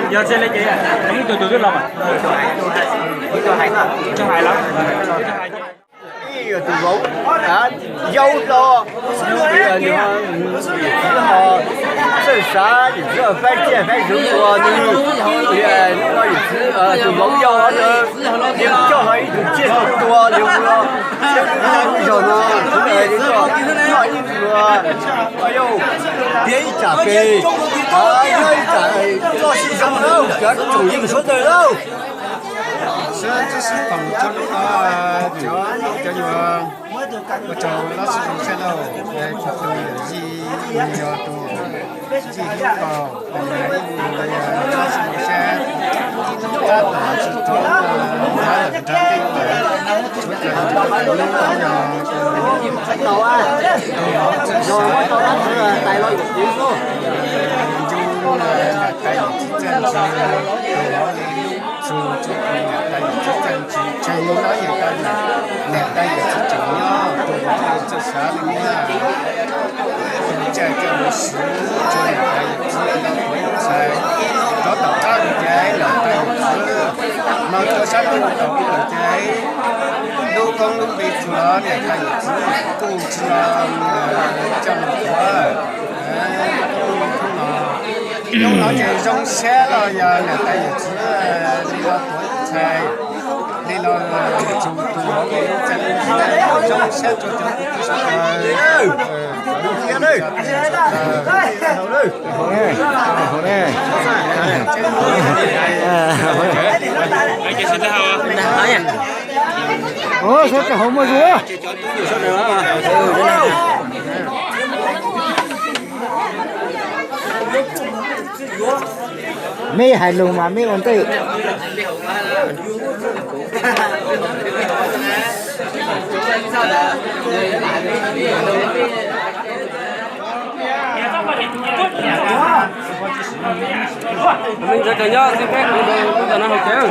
Yog txij li ces ib tug twg twb los mas. Tsis hais los. Tus vauv yau los, yawm txiv ho txawj xav, yawm txiv ho faib tsiaj faib zog tua nws, yawm txiv, tus vauv yau ntawd, nws coj ho ib tug tsiaj tua nws los, zog no, noj ib tug, yau, tiav ib tsam pem, noj ib tsam, txoj sia zoo na, cov tsoom yeej suav daws lauj. Sib ntsib sib koom txog hnub no, cov cov yuav ua tsaug los sib zoo siab lauj, txhua tus yawm yij, yog tus yawm yij hlub tau, los yog ib tug los yog sib zoo siab, tab tom tsis rov mus nrog lawm nrog tej uas suav dlawg hnub no yog tus txawj xav, tus yawm txiv txawj ntse, tus vauv li Txug txug tus niam tais yawm txiv txawj ntse, tseg li no yawm tais, niam tais yawm txiv tseem nyob, tus vauv li txawj xav li no, tus ntsa coj mus siv txug niam tais yawm txiv li no tus ntxhais, rov tom qab li ces niam tais yawm txiv mas tuaj sab ntuj tom li ces lub koob lub npe txug los niam tais yawm txiv kuj tsis los coj mus tuav. Hnub no ces zoo siab los yog niam tais yawm txiv li los tuav ib txhais, li los txug tus vauv li txawj ntse, zoo siab rua cov kwv tij sawv daws. Ua, sawv tseem hauv muaj zuag. Mej hais lug mas mej ua ntej. Mej ntawd kawg nyob xwb peb kuv ntawm no hauv tsev.